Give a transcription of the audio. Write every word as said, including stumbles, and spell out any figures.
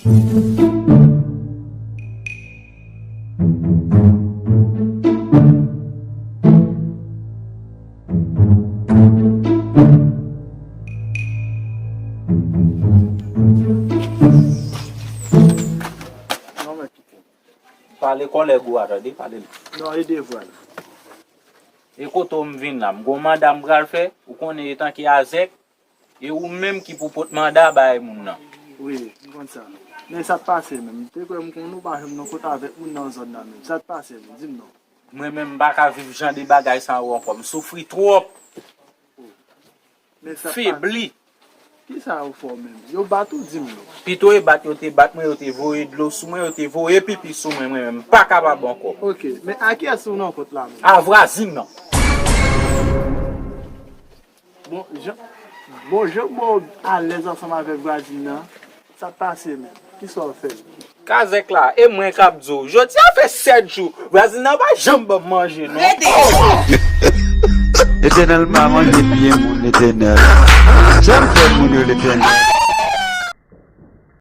Pale kòlèg ou a, tande, pale l. Non, e devwa l. E kote w m vin la, m gon manda m pral fè, ou konnen etan ke azèk, e ou menm ki pou pot manda bay moun nan. Wi, m konn sa. Men sa k pase menm? M te kwè m konn ou pa janm nan kote avèk moun nan zòn nan menm. Sa k pase menm? Di m non. Mwen menm m pa ka viv jan de bagay sa yo ankò. M soufri twòp. Men sa pa Febli. Kisa yo fè w menm? Yo bat ou, di m non. Pito e bat yo te bat mwen, yo te voye dlo sou mwen, yo te voye pipi sou mwen, mwen menm m pa kapab ankò. Ok, men a kiyès ou nan kont la menm? A vwazin nan. Bon, jan, bon, jan w alèz ansanm avèk vwazin nan, sa k pase menm? Kisa w fè l? Kazèk la, e mwen k ap di w. Jodi a fè sèt jou, vwazin nan pa janm ban m manje, non. Rete! Letènèl pa manje pye moun, Letènèl. Sa m fè moun yo, Letènèl?